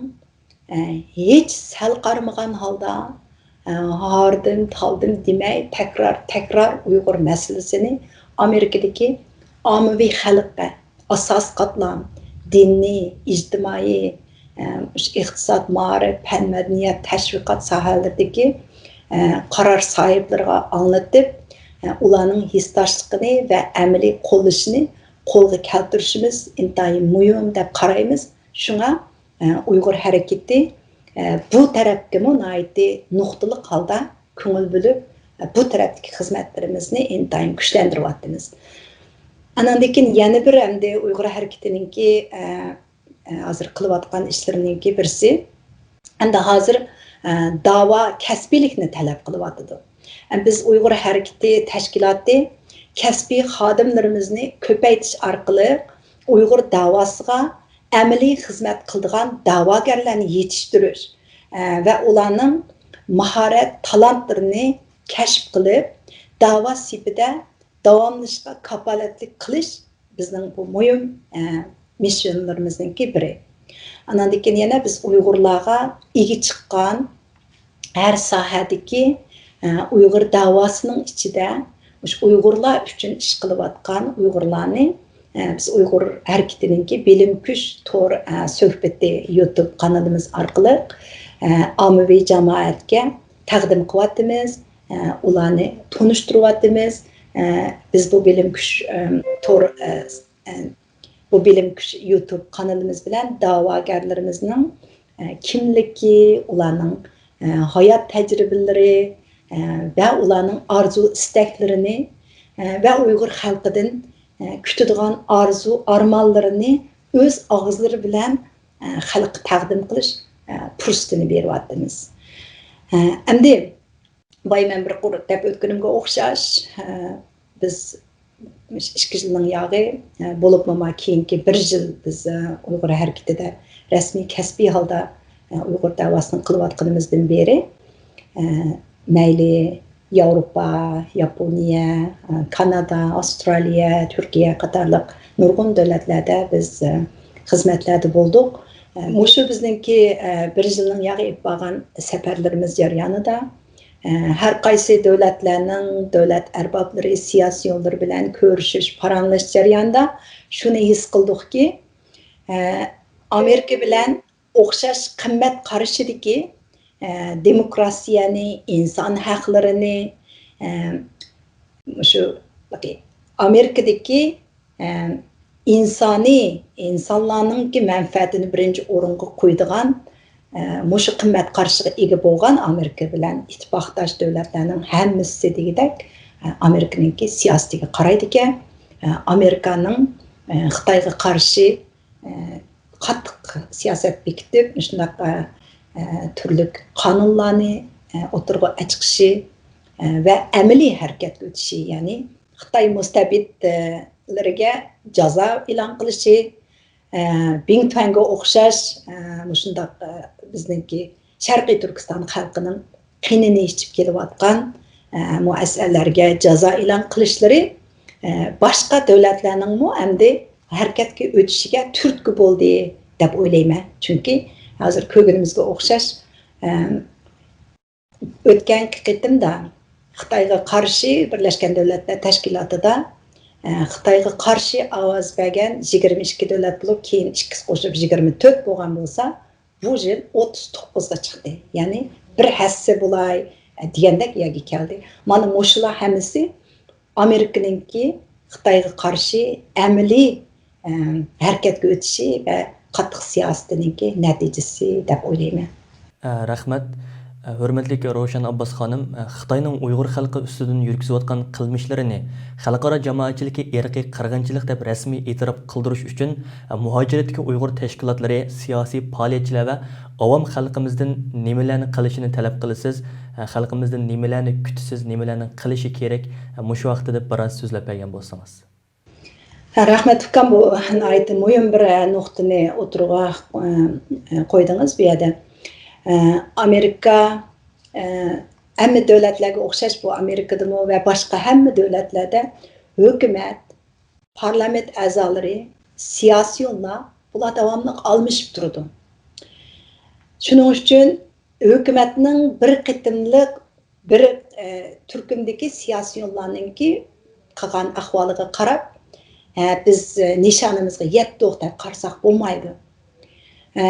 ئە، ھېچ سەل قارىمىغان ھالدا، ئە، ھاردىم، تالدىم دېمەي، تەكرار، تەكرار ئۇيغۇر مەسىلىسىنى ئامېرىكىدىكى ئاممىۋى خەلققە، ئاساسىي قاتلام، دىنىي، ئىجتىمائىي، ئە، ئىقتىساد، مائارىپ، پەن، مەدەنىيەت، تەشۋىقات ساھەلىرىدىكى، ئە، قارار ساھىبلىرىغا ئاڭلىتىپ، ئە، ئۇلارنىڭ ھېسداشلىقىنى ۋە ئەمەلىي قوللىشىنى قولغا كەلتۈرۈشىمىز ئىنتايىن مۇھىم دەپ قارايمىز. شۇڭا، ئە، ئۇيغۇر ھەرىكىتى، ئە، بۇ تەرەپكىمۇ ناھايىتى نۇقتىلىق ھالدا كۆڭۈل بۆلۈپ، ئە، بۇ تەرەپتىكى خىزمەتلىرىمىزنى ئىنتايىن كۈچلەندۈرۈۋاتىمىز. ئاناندىن كېيىن يەنە بىر ئەمدى ئۇيغۇر ھەرىكىتىنىڭكى، ئە، ئە، ھازىر قىلىۋاتقان ئىشلىرىنىڭكى بىرسى، ئەمدى ھازىر، ئە، داۋا كەسپىيلىكنى تەلەپ قىلىۋاتىدۇ. ئە، بىز ئۇيغۇر ھەرىكىتى تەشكىلاتى كەسپىي خادىملىرىمىزنى كۆپەيتىش ئارقىلىق ئۇيغۇر داۋاسىغا ئەمەلىي خىزمەت قىلىدىغان داۋاگەرلەرنى يېتىشتۈرۈش، ئە، ۋە ئۇلارنىڭ ماھارەت، تالانتلىرىنى كەشىپ قىلىپ، داۋا سېپىدە داۋاملىشىشقا كاپالەتلىك قىلىش بىزنىڭ بۇ مۇھىم، ئە، مىسسىيونلىرىمىزنىڭكى بىرى. ئاناندىن كېيىن يەنە بىز ئۇيغۇرلارغا ئىگە چىققان ھەر ساھەدىكى، ئە، ئۇيغۇر داۋاسىنىڭ ئىچىدە مۇشۇ ئۇيغۇرلار ئۈچۈن ئىش قىلىۋاتقان ئۇيغۇرلارنى، ئە، بىز ئۇيغۇر ھەرىكىتىنىڭكى بىلىم كۈچ تور، ئە، سۆھبىتى يۇتۇب قانىلىمىز ئارقىلىق، ئە، ئاممىۋى جامائەتكە تەقدىم قىلىۋاتىمىز، ئە، ئۇلارنى تونۇشتۇرۇۋاتىمىز. ئە، بىز بۇ بىلىم كۈچ، ئە، تور، ئە، ئە، بۇ بىلىم كۈچ يۇتۇب قانىلىمىز بىلەن دەۋاگەرلىرىمىزنىڭ، ئە، كىملىكى، ئۇلارنىڭ، ئە، ھايات تەجرىبىلىرى، ئە، ۋە ئۇلارنىڭ ئارزۇ-ئىستەكلىرىنى، ئە، ۋە ئۇيغۇر خەلقىدىن، ئە، كۈتىدىغان ئارزۇ-ئارمانلىرىنى ئۆز ئاغزىلىرى بىلەن، ئە، خەلققە تەقدىم قىلىش، ئە، پۇرسىتىنى بېرىۋاتىمىز. ئە، ئەمدى بايا مەن بىر قۇر دەپ ئۆتكىنىمگە ئوخشاش، ئە، بىز ئىككى يىلنىڭ ياغى، ئە، بولۇپمۇ ما كېيىنكى بىر يىل بىز، ئە، ئۇيغۇر ھەرىكىتىدە رەسمىي، كەسپىي ھالدا، ئە، ئۇيغۇر دەۋاسىنى قىلىۋاتقىنىمىزدىن بېرى، ئە، مەيلى ياۋروپا، ياپونىيە، ئە، كانادا، ئاسترالىيە، تۈركىيە قاتارلىق نۇرغۇن دۆلەتلەردە بىز، ئە، خىزمەتلەردە بولدۇق. ئە، مۇشۇ بىزنىڭكى، ئە، بىر يىلنىڭ ياغى ئېلىپ بارغان سەپەرلىرىمىز جەريانىدا، ئە، ھەر قايسى دۆلەتلەرنىڭ دۆلەت ئەربابلىرى، سىياسىيونلىرى بىلەن كۆرۈشۈش، پاراڭلىشىش جەريانىدا شۇنى ھېس قىلدۇقكى، ئە، ئامېرىكا بىلەن ئوخشاش قىممەت قارىشىدىكى، ئە، دېموكراتىيەنى، ئىنسان ھەقلىرىنى، ئە، مۇشۇ ئامېرىكىدىكى ئە، ئىنسانىي، ئىنسانلارنىڭكى مەنپەئەتىنى بىرىنچى ئورۇنغا قويىدىغان، ئە، مۇشۇ قىممەت قارىشىغا ئىگە بولغان ئامېرىكا بىلەن ئىتتىپاقداش دۆلەتلەرنىڭ ھەممىسى دېگۈدەك، ئە، ئامېرىكىنىڭكى سىياسىتىگە قارايدىكەن. ئە، ئامېرىكانىڭ، ئە، خىتايغا قارشى، ئە، قاتتىق سىياسەت بېكىتىپ، مۇشۇنداق، ئە، ئە، تۈرلۈك قانۇنلارنى، ئە، ئوتتۇرىغا ئەچىقىشى، ئە، ۋە ئەمەلىي ھەرىكەتكە ئۆتۈشى، يەنى خىتاي مۇستەبىتلىرىگە جازا ئېلان قىلىشى، ئە، بىڭتۈەنگە ئوخشاش، ئە، مۇشۇنداق، ئە، بىزنىڭكى شەرقىي تۈركىستان خەلقىنىڭ قېنىنى ئىچىپ كېلىۋاتقان، ئە، مۇئەسسەلەرگە جازا ئېلان قىلىشلىرى، ئە، باشقا دۆلەتلەرنىڭمۇ ئەمدى ھەرىكەتكە ئۆتۈشىگە تۈرتكە بولدى دەپ ئويلايمەن. چۈنكى ھازىر كۆرگىنىمىزگە ئوخشاش، ئە، ئۆتكەنكى قېتىمدا خىتايغا قارشى بىرلەشكەن دۆلەتلەر تەشكىلاتىدا، ئە، خىتايغا قارشى ئاۋاز بەرگەن يىگىرمە ئىككى دۆلەت بولۇپ، كېيىن ئىككىسى قوشۇپ يىگىرمە تۆت بولغان بولسا، بۇ يىل ئوتتۇز توققۇزغا چىقتى. يەنى بىر ھەسسە بولاي، ئە، دېگەندەك يەرگە كەلدى. مانا مۇشۇلار ھەممىسى ئامېرىكىنىڭكى خىتايغا قارشى ئەمەلىي، ئە، ھەرىكەتكە ئۆتۈشى ۋە قاتتىق سىياسىتىنىڭكى نەتىجىسى دەپ ئويلايمەن. ئە، رەھمەت. ئە، ھۆرمەتلىك روشەن ئابباس خانىم، ئە، خىتاينىڭ ئۇيغۇر خەلقى ئۈستىدىن يۈرگۈزۈۋاتقان قىلمىشلىرىنى خەلقئارا جامائەتچىلىككە ئىرقىي قىرغىنچىلىق دەپ رەسمىي ئېتىراپ قىلدۇرۇش ئۈچۈن، ئە، مۇھاجىرەتتىكى ئۇيغۇر تەشكىلاتلىرى، سىياسىي پائالىيەتچىلەر ۋە ئاۋام خەلقىمىزدىن نېمىلەرنى قىلىشىنى تەلەپ قىلىسىز؟ ئە، خەلقىمىزدىن نېمىلەرنى كۈتىسىز، نېمىلەرنىڭ قىلىشى كېرەك؟ ئە، مۇشۇ ھەققىدە بىراز سۆزلەپ بەرگەن بولسىڭىز. ھە، رەھمەت ئۇكام، بۇ ناھايىتى مۇھىم بىر، ئە، نۇقتىنى ئوتتۇرىغا، ئە، قويدىڭىز بۇ يەردە. ئە، ئامېرىكا، ئە، ھەممە دۆلەتلەرگە ئوخشاش بۇ ئامېرىكىدىمۇ ۋە باشقا ھەممە دۆلەتلەردە ھۆكۈمەت، پارلامېنت ئەزالىرى، سىياسىيونلار، بۇلار داۋاملىق ئالمىشىپ تۇرىدۇ. شۇنىڭ ئۈچۈن ھۆكۈمەتنىڭ بىر قېتىملىق بىر، ئە، تۈركۈمدىكى سىياسىيونلارنىڭكى قىلغان ئەھۋالىغا قاراپ، ھە، بىز، ئە، نىشانىمىزغا يەتتۇق دەپ قارىساق بولمايدۇ. ئە،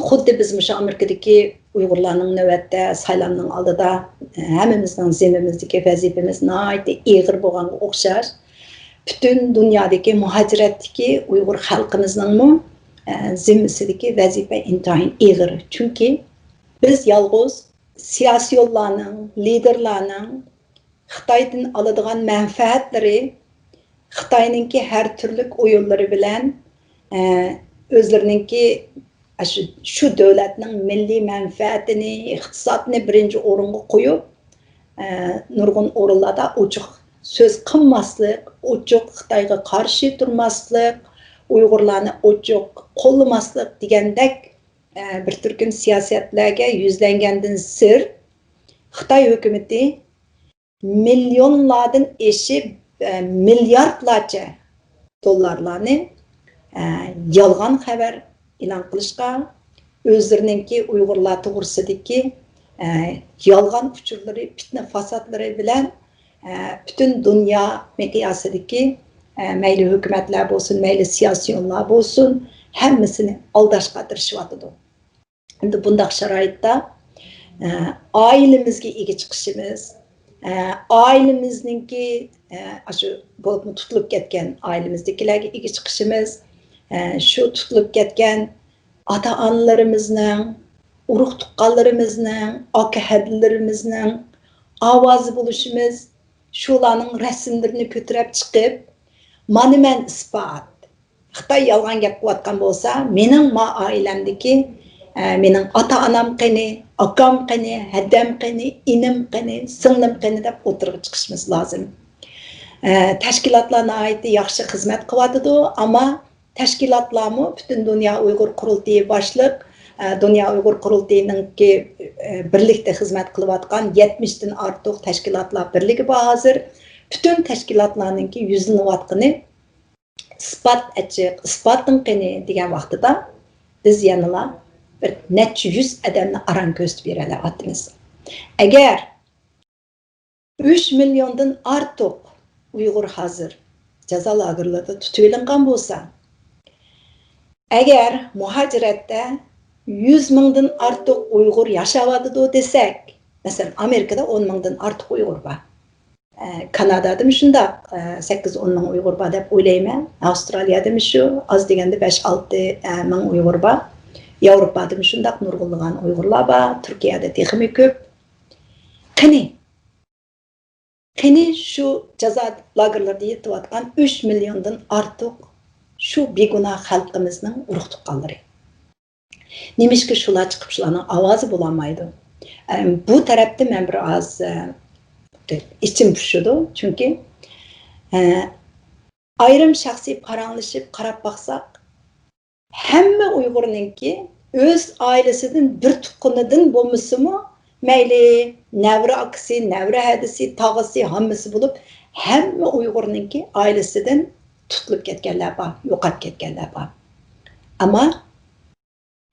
خۇددى بىز مۇشۇ ئامېرىكىدىكى ئۇيغۇرلارنىڭ نۆۋەتتە سايلامنىڭ ئالدىدا، ئە، ھەممىمىزنىڭ زىممىمىزدىكى ۋەزىپىمىز ناھايىتى ئېغىر بولغانغا ئوخشاش، پۈتۈن دۇنيادىكى مۇھاجىرەتتىكى ئۇيغۇر خەلقىمىزنىڭمۇ، ئە، زىممىسىدىكى ۋەزىپە ئىنتايىن ئېغىر. چۈنكى بىز يالغۇز سىياسىيونلارنىڭ، لىدېرلارنىڭ خىتايدىن ئالىدىغان مەنپەئەتلىرى، خىتاينىڭكى ھەر تۈرلۈك ئويۇنلىرى بىلەن، ئە، ئۆزلىرىنىڭكى ئاشۇ، شۇ دۆلەتنىڭ مىللىي مەنپەئەتىنى، ئىقتىسادنى بىرىنچى ئورۇنغا قويۇپ، ئە، نۇرغۇن ئورۇنلاردا ئوچۇق سۆز قىلماسلىق، ئوچۇق خىتايغا قارشى تۇرماسلىق، ئۇيغۇرلارنى ئوچۇق قوللىماسلىق دېگەندەك، ئە، بىر تۈركۈم سىياسەتلەرگە يۈزلەنگەندىن سىرت، خىتاي ھۆكۈمىتى مىليونلاردىن ئېشىپ، ئە، مىلياردلارچە دوللارلارنى ئە، يالغان خەۋەر ئېلان قىلىشقا، ئۆزلىرىنىڭكى ئۇيغۇرلار توغرىسىدىكى، ئە، يالغان ئۇچۇرلىرى، پىتنە-پاساتلىرى بىلەن، ئە، پۈتۈن دۇنيا مىقياسىدىكى، ئە، مەيلى ھۆكۈمەتلەر بولسۇن، مەيلى سىياسىيونلار بولسۇن، ھەممىسىنى ئالداشقا تىرىشىۋاتىدۇ. ئەمدى بۇنداق شارائىتتا، ئە، ئائىلىمىزگە ئىگە چىقىشىمىز، ئە، ئائىلىمىزنىڭكى، ئە، ئاشۇ بولۇپمۇ تۇتۇلۇپ كەتكەن ئائىلىمىزدىكىلەرگە ئىگە چىقىشىمىز، ئە، شۇ تۇتۇلۇپ كەتكەن ئاتا-ئانىلىرىمىزنىڭ، ئۇرۇق-تۇغقانلىرىمىزنىڭ، ئاكا-ھەدىلىرىمىزنىڭ ئاۋازى بولۇشىمىز، شۇلارنىڭ رەسىملىرىنى كۆتۈرۈپ چىقىپ، مانا مەن ئىسپات، خىتاي يالغان گەپ قىلىۋاتقان بولسا، مېنىڭ ما ئائىلەمدىكى، ئە، مېنىڭ ئاتا-ئانام قېنى، ئاكام قېنى، ھەدەم قېنى، ئىنىم قېنى، سىڭلىم قېنى دەپ ئوتتۇرىغا چىقىشىمىز لازىم. ئە، تەشكىلاتلار ناھايىتى ياخشى خىزمەت قىلىۋاتىدۇ، ئەمما تەشكىلاتلارمۇ پۈتۈن دۇنيا ئۇيغۇر قۇرۇلتىيى باشلىق، ئە، دۇنيا ئۇيغۇر قۇرۇلتىيىنىڭكى، ئە، بىرلىكتە خىزمەت قىلىۋاتقان يەتمىشتىن ئارتۇق تەشكىلاتلار بىرلىكى بار ھازىر. پۈتۈن تەشكىلاتلارنىڭكى يۈزلىنىۋاتقىنى ئىسپات ئەچىق، ئىسپاتىڭ قېنى دېگەن ۋاقتىدا بىز يەنىلا بىر نەچچە يۈز ئادەمنى ئاران كۆرسىتىپ بېرەلەيۋاتىمىز. ئەگەر ئۈچ مىليوندىن ئارتۇق ئۇيغۇر ھازىر جازا لاگېرلىرىدا تۇتۇۋېلىنغان بولسا، ئەگەر مۇھاجىرەتتە يۈز مىڭدىن ئارتۇق ئۇيغۇر ياشاۋاتىدۇ دېسەك، مەسىلەن، ئامېرىكىدا ئون مىڭدىن ئارتۇق ئۇيغۇر بار. ئە، كانادادىمۇ شۇنداق، ئە، سەككىز ئون مىڭ ئۇيغۇر بار دەپ ئويلايمەن. ئاۋسترالىيەدىمۇ شۇ، ئاز دېگەندە بەش ئالتە، ئە، مىڭ ئۇيغۇر بار. ياۋروپادىمۇ شۇنداق نۇرغۇنلىغان ئۇيغۇرلار بار. تۈركىيەدە تېخىمۇ كۆپ. قېنى، قېنى شۇ جازا لاگېرلىرىدا يېتىۋاتقان ئۈچ مىليوندىن ئارتۇق شۇ بىگۇناھ خەلقىمىزنىڭ ئۇرۇق-تۇغقانلىرى؟ نېمىشقا شۇلار چىقىپ شۇلارنىڭ ئاۋازى بولالمايدۇ؟ ئەم، بۇ تەرەپتە مەن بىر ئاز، ئە، ئىچىم پۇشىدۇ. چۈنكى، ئە، ئايرىم شەخسىي پاراڭلىشىپ قاراپ باقساق، ھەممە ئۇيغۇرنىڭكى ئۆز ئائىلىسىدىن بىر تۇغقىنىدىن بولمىسىمۇ، مەيلى نەۋرە ئاكىسى، نەۋرە ھەدىسى، تاغىسى، ھاممىسى بولۇپ، ھەممە ئۇيغۇرنىڭكى ئائىلىسىدىن تۇتۇلۇپ كەتكەنلەر بار، يوقاپ كەتكەنلەر بار. ئەمما،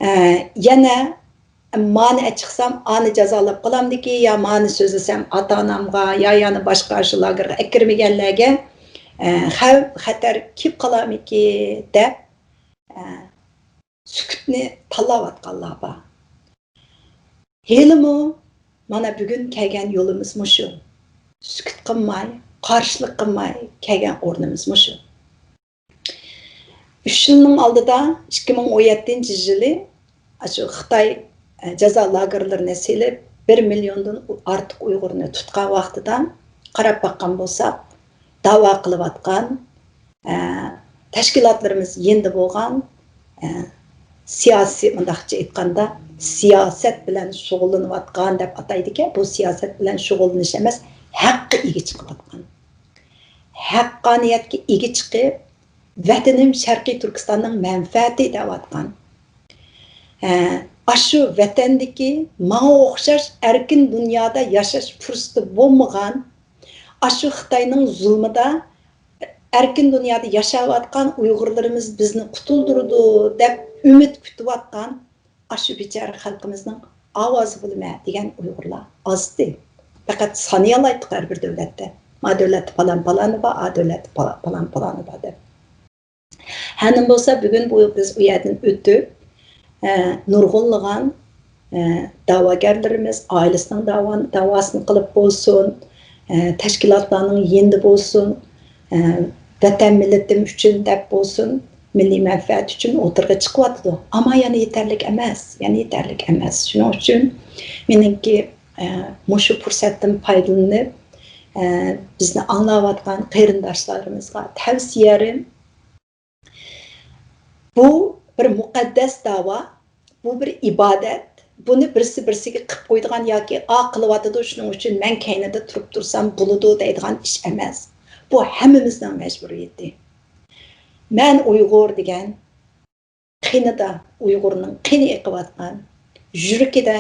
ئە، يەنە مانى ئەچىقسام، ئانى جازالاپ قالامدىكى، يا مانى سۆزلىسەم ئاتا-ئانامغا، يا يەنە باشقا شۇ لاگېرغا ئەكىرمىگەنلەرگە، ئە، خەۋپ، خەتەر كېلىپ قالارمىكى دەپ، ئە، سۈكۈتنى تاللاۋاتقانلار بار. ھېلىمۇ مانا بۈگۈن كەلگەن يولىمىز مۇشۇ. سۈكۈت قىلماي، قارشىلىق قىلماي كەلگەن ئورنىمىز مۇشۇ. ئۈچ يىلنىڭ ئالدىدا، ئىككى مىڭ ئون يەتتىنچى يىلى، ئاشۇ خىتاي، ئە، جازا لاگېرلىرىنى سېلىپ، بىر مىليوندىن ئارتۇق ئۇيغۇرنى تۇتقان ۋاقتىدا قاراپ باققان بولساق، داۋا قىلىۋاتقان، ئە، تەشكىلاتلىرىمىز يېنىدا بولغان، ئە، سىياسىي، مۇنداقچە ئېيتقاندا، سىياسەت بىلەن شۇغۇللىنىۋاتقان دەپ ئاتايدىكەن. بۇ سىياسەت بىلەن شۇغۇللىنىش ئەمەس، ھەققە ئىگە چىقىۋاتقان. ھەققانىيەتكە ئىگە چىقىپ، ۋەتىنىم شەرقىي تۈركىستاننىڭ مەنپەئەتى دەۋاتقان. ھە، ئاشۇ ۋەتەندىكى ماڭا ئوخشاش ئەركىن دۇنيادا ياشاش پۇرسىتى بولمىغان، ئاشۇ خىتاينىڭ زۇلمىدا ئەركىن دۇنيادا ياشاۋاتقان ئۇيغۇرلىرىمىز بىزنى قۇتۇلدۇرىدۇ دەپ ئۈمىد كۈتۈۋاتقان ئاشۇ بىچارە خەلقىمىزنىڭ ئاۋازى بولىمەن دېگەن ئۇيغۇرلار ئازدى. پەقەت سانىيالايتتۇق ھەر بىر دۆلەتتە. ما دۆلەتتە پالان پالانى بار، ئا دۆلەتتە پالا-، پالان پالانى بار دەپ. ھەنىم بولسا بۈگۈن بۇ، بىز ئۇ يەردىن ئۆتۈپ، ئە، نۇرغۇنلىغان، ئە، دەۋاگەرلىرىمىز ئائىلىسىنىڭ داۋا-، داۋاسىنى قىلىپ بولسۇن، ئە، تەشكىلاتلارنىڭ يېنىدا بولسۇن، ئە، ۋەتەن مىللىتىم ئۈچۈن دەپ بولسۇن، مىللىي مەنپەئەت ئۈچۈن ئوتتۇرىغا چىقىۋاتىدۇ. ئەمما يەنە يېتەرلىك ئەمەس، يەنە يېتەرلىك ئەمەس. شۇنىڭ ئۈچۈن مېنىڭكى، ئە، مۇشۇ پۇرسەتتىن پايدىلىنىپ، ئە، بىزنى ئاڭلاۋاتقان قېرىنداشلىرىمىزغا تەۋسىيەم، بۇ بىر مۇقەددەس داۋا، بۇ بىر ئىبادەت. بۇنى بىرسى بىرسىگە قىپ قويىدىغان ياكى ئا قىلىۋاتىدۇ، شۇنىڭ ئۈچۈن مەن كەينىدە تۇرۇپ تۇرسام بولىدۇ دەيدىغان ئىش ئەمەس. بۇ ھەممىمىزنىڭ مەجبۇرىيىتى. مەن ئۇيغۇر دېگەن قېنىدا ئۇيغۇرنىڭ قېنى ئېقىۋاتقان، يۈرىكىدە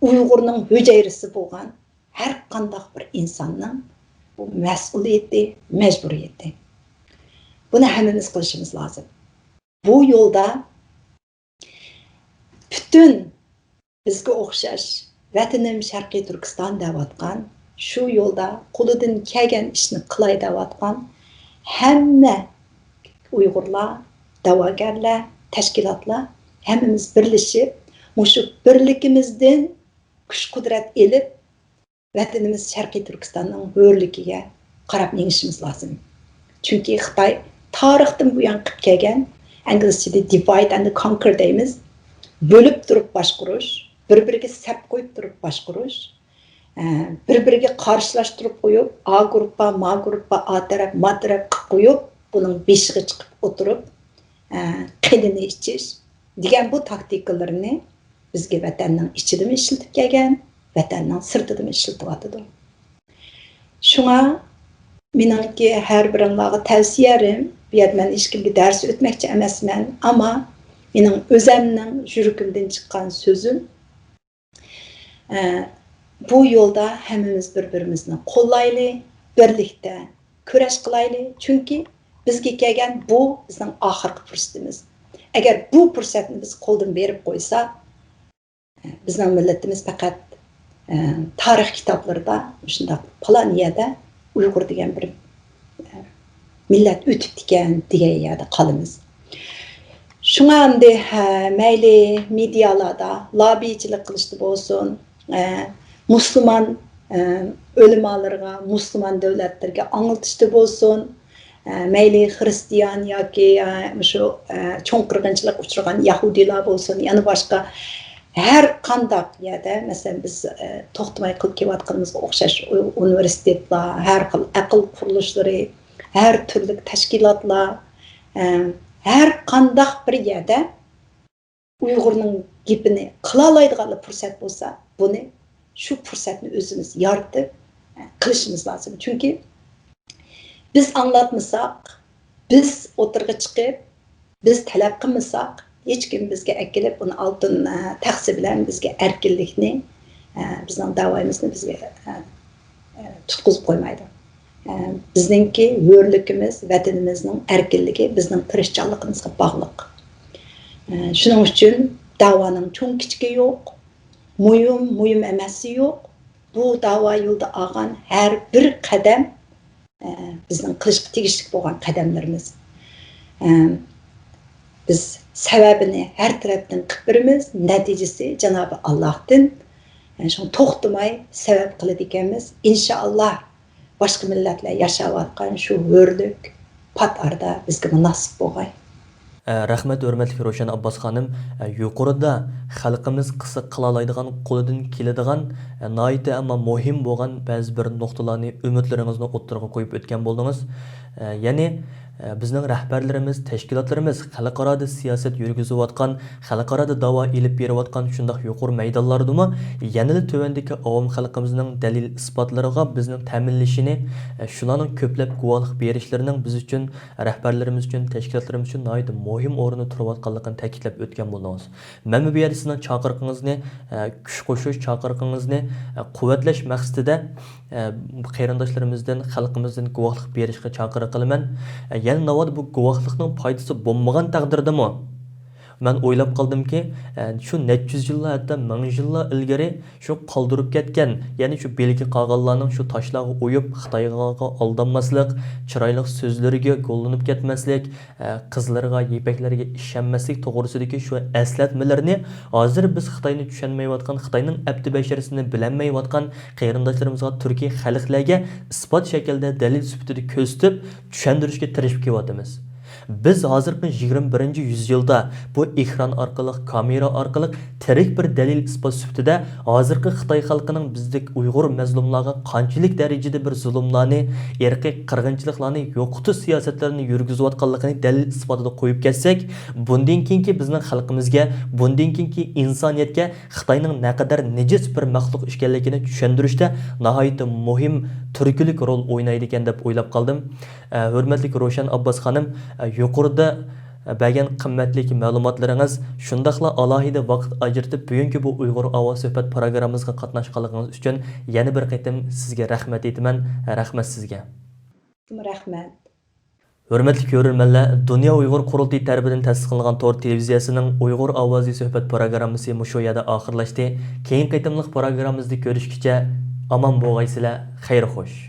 ئۇيغۇرنىڭ ھۈجەيرىسى بولغان ھەر قانداق بىر ئىنساننىڭ بۇ مەسئۇلىيىتى، مەجبۇرىيىتى. بۇنى ھەممىمىز قىلىشىمىز لازىم. بۇ يولدا پۈتۈن بىزگە ئوخشاش ۋەتىنىم شەرقىي تۈركىستان دەۋاتقان، شۇ يولدا قولىدىن كەلگەن ئىشنى قىلاي دەۋاتقان ھەممە ئۇيغۇرلار، دەۋاگەرلەر، تەشكىلاتلار، ھەممىمىز بىرلىشىپ، مۇشۇ بىرلىكىمىزدىن كۈچ-قۇدرەت ئېلىپ، ۋەتىنىمىز شەرقىي تۈركىستاننىڭ ھۆرلۈكىگە قاراپ مېڭىشىمىز لازىم. چۈنكى خىتاي تارىختىن بۇيان قىلىپ كەلگەن، ئىنگلىزچىدە divide and conquer دەيمىز، بۆلۈپ تۇرۇپ باشقۇرۇش، بىر-بىرىگە سەپ قويۇپ تۇرۇپ باشقۇرۇش، ئە، بىر-بىرىگە قارشىلاشتۇرۇپ قويۇپ، ئا گۇرۇپپا، ما گۇرۇپپا، ئا تەرەپ، ما تەرەپ قىلىپ قويۇپ، بۇنىڭ بېشىغا چىقىپ ئولتۇرۇپ، ئە، قېنىنى ئىچىش دېگەن بۇ تاكتىكىلىرىنى بىزگە ۋەتەننىڭ ئىچىدىمۇ ئىشلىتىپ كەلگەن، ۋەتەننىڭ سىرتىدىمۇ ئىشلىتىۋاتىدۇ. شۇڭا مېنىڭكى ھەر بىرىڭلارغا تەۋسىيەم، بۇ يەردە مەن ھېچكىمگە دەرس ئۆتمەكچى ئەمەسمەن، ئەمما مېنىڭ ئۆزەمنىڭ يۈرىكىمدىن چىققان سۆزۈم، ئە، بۇ يولدا ھەممىمىز بىر-بىرىمىزنى قوللايلى، بىرلىكتە كۈرەش قىلايلى. چۈنكى بىزگە كەلگەن بۇ بىزنىڭ ئاخىرقى پۇرسىتىمىز. ئەگەر بۇ پۇرسەتنى بىز قولدىن بېرىپ قويساق، بىزنىڭ مىللىتىمىز پەقەت، ئە، تارىخ كىتابلىرىدا مۇشۇنداق پالان يەردە ئۇيغۇر دېگەن بىر، ئە، مىللەت ئۆتۈپتىكەن دېگەن يەردە قالىمىز. شۇڭا ئەمدى، ھە، مەيلى مېدىيالاردا لاببىچىلىك قىلىشتا بولسۇن، ئە، مۇسۇلمان، ئە، ئۆلىمالىرىغا، مۇسۇلمان دۆلەتلىرىگە ئاڭلىتىشتا بولسۇن، ئە، مەيلى خىرىستىيان ياكى، ئە، مۇشۇ، ئە، چوڭ قىرغىنچىلىققا ئۇچرىغان يەھۇدىيلار بولسۇن، يەنە باشقا ھەر قانداق يەردە، مەسىلەن، بىز، ئە، توختىماي قىلىپ كېلىۋاتقىنىمىزغا ئوخشاش ئۇ-، ئۇنىۋېرسىتېتلار، ھەر خىل ئەقىل قۇرۇلۇشلىرى، ھەر تۈرلۈك تەشكىلاتلار، ئە، ھەر قانداق بىر يەردە ئۇيغۇرنىڭ گېپىنى قىلالايدىغانلا پۇرسەت بولسا، بۇنى، شۇ پۇرسەتنى ئۆزىمىز يارىتىپ، ئە، قىلىشىمىز لازىم. چۈنكى بىز ئاڭلاتمىساق، بىز ئوتتۇرىغا چىقىپ، بىز تەلەپ قىلمىساق، ھېچكىم بىزگە ئەكېلىپ، ئۇنى ئالتۇن، ئە، تەخسە بىلەن بىزگە ئەركىنلىكنى، ئە، بىزنىڭ داۋايىمىزنى بىزگە، ئە، ئە، تۇتقۇزۇپ قويمايدۇ. ئە، بىزنىڭكى ھۆرلۈكىمىز، ۋەتىنىمىزنىڭ ئەركىنلىكى بىزنىڭ تىرىشچانلىقىمىزغا باغلىق. ئە، شۇنىڭ ئۈچۈن داۋانىڭ چوڭ-كىچىكى يوق، مۇھىم، مۇھىم ئەمەسى يوق. بۇ داۋا يولىدا ئالغان ھەر بىر قەدەم، ئە، بىزنىڭ قىلىشقا تېگىشلىك بولغان قەدەملىرىمىز. ئە، بىز سەۋەبىنى ھەر تەرەپتىن قىلىپ بېرىمىز، نەتىجىسى جانابى ئاللاھتىن. ئە، شۇڭا توختىماي سەۋەب قىلىدىكەنمىز. ئىنشائاللا، باشقا مىللەتلەر ياشاۋاتقان شۇ ھۆرلۈك پات ئارىدا بىزگىمۇ ناسىپ بولغاي. ئە، رەھمەت، ھۆرمەتلىك روشەن ئابباس خانىم. ئە، يۇقىرىدا خەلقىمىز قىلسا قىلالايدىغان، قولىدىن كېلىدىغان، ئە، ناھايىتى ئەمما مۇھىم بولغان بەزى بىر نۇقتىلارنى، ئۈمىدلىرىڭىزنى ئوتتۇرىغا قويۇپ ئۆتكەن بولدىڭىز. ئە، يەنى، ئە، بىزنىڭ رەھبەرلىرىمىز، تەشكىلاتلىرىمىز خەلقئارادا سىياسەت يۈرگۈزۈۋاتقان، خەلقئارادا داۋا ئېلىپ بېرىۋاتقان شۇنداق يۇقىرى مەيدانلاردىمۇ يەنىلا تۆۋەندىكى ئاۋام خەلقىمىزنىڭ دەلىل-ئىسپاتلىرىغا بىزنىڭ تەمىنلىشىنى، ئە، شۇلارنىڭ كۆپلەپ گۇۋاھلىق بېرىشلىرىنىڭ بىز ئۈچۈن، رەھبەرلىرىمىز ئۈچۈن، تەشكىلاتلىرىمىز ئۈچۈن ناھايىتى مۇھىم ئورۇندا تۇرۇۋاتقانلىقىنى تەكىتلەپ ئۆتكەن بولدىڭىز. مەنمۇ بۇ يەردە سىزنىڭ چاقىرىقىڭىزنى، ئە، كۈچ قوشۇش چاقىرىقىڭىزنى، ئە، قۇۋۋەتلەش مەقسىتىدە، ئە، قېرىنداشلىرىمىزدىن، خەلقىمىزدىن گۇۋاھلىق بېرىشقا چاقىرىق قىلىمەن. ئە، يەنە ناۋادا بۇ گۇۋاھلىقنىڭ پايدىسى بولمىغان تەقدىردىمۇ، مەن ئويلاپ قالدىمكى، ئە، شۇ نەچچە يۈز يىللار، ھەتتا مىڭ يىللار ئىلگىرى شۇ قالدۇرۇپ كەتكەن، يەنى شۇ بىلىكى قالغانلارنىڭ شۇ تاشلارغا ئويۇپ، خىتايغا ئالدانماسلىق، چىرايلىق سۆزلىرىگە گوللىنىپ كەتمەسلىك، ئە، قىزلىرىغا، يىپەكلىرىگە ئىشەنمەسلىك توغرىسىدىكى شۇ ئەسلەتمىلەرنى ھازىر بىز خىتاينى چۈشەنمەيۋاتقان، خىتاينىڭ ئەپتى بەشىرىسىنى بىلەلمەيۋاتقان قېرىنداشلىرىمىزغا، تۈركىي خەلقلەرگە ئىسپات شەكىلدە دەلىل سۈپىتىدە كۆرسىتىپ، چۈشەندۈرۈشكە تىرىشىپ كېلىۋاتىمىز. بىز ھازىرقى يىگىرمە بىرىنچى يۈزيىلدا بۇ ئېكران ئارقىلىق، كامېرا ئارقىلىق تىرىك بىر دەلىل-ئىسپات سۈپىتىدە ھازىرقى خىتاي خەلقىنىڭ بىزدەك ئۇيغۇر مەزلۇملارغا قانچىلىك دەرىجىدە بىر زۇلۇملارنى، ئىرقىي قىرغىنچىلىقلارنى يوقىتىش سىياسەتلىرىنى يۈرگۈزۈۋاتقانلىقىنى دەلىل-ئىسپاتىدا قويۇپ كەتسەك، بۇندىن كېيىنكى بىزنىڭ خەلقىمىزگە، بۇندىن كېيىنكى ئىنسانىيەتكە خىتاينىڭ نەقەدەر نىجىس بىر مەخلۇق ئىكەنلىكىنى چۈشەندۈرۈشتە ناھايىتى مۇھىم، تۈرتكىلىك رول ئوينايدىكەن دەپ ئويلاپ قالدىم. ئە، ھۆرمەتلىك روشەن ئابباس خانىم، ئە، يۇقىرىدا بەرگەن قىممەتلىك مەلۇماتلىرىڭىز، شۇنداقلا ئالاھىدە ۋاقىت ئاجرىتىپ، بۈگۈنكى بۇ ئۇيغۇر ئاۋازى سۆھبەت پروگراممىمىزغا قاتناشقانلىقىڭىز ئۈچۈن يەنە بىر قېتىم سىزگە رەھمەت ئېيتىمەن. رەھمەت سىزگە. رەھمەت. ھۆرمەتلىك كۆرۈرمەنلەر، دۇنيا ئۇيغۇر قۇرۇلتىيى تەرىپىدىن تەستىقلانغان تور تېلېۋىزىيەسىنىڭ ئۇيغۇر ئاۋازى سۆھبەت پروگراممىسى مۇشۇ يەردە ئاخىرلاشتى. كېيىنكى قېتىملىق پروگراممىمىزدا كۆرۈشكىچە ئامان بولغايسىلەر، خەير خوش.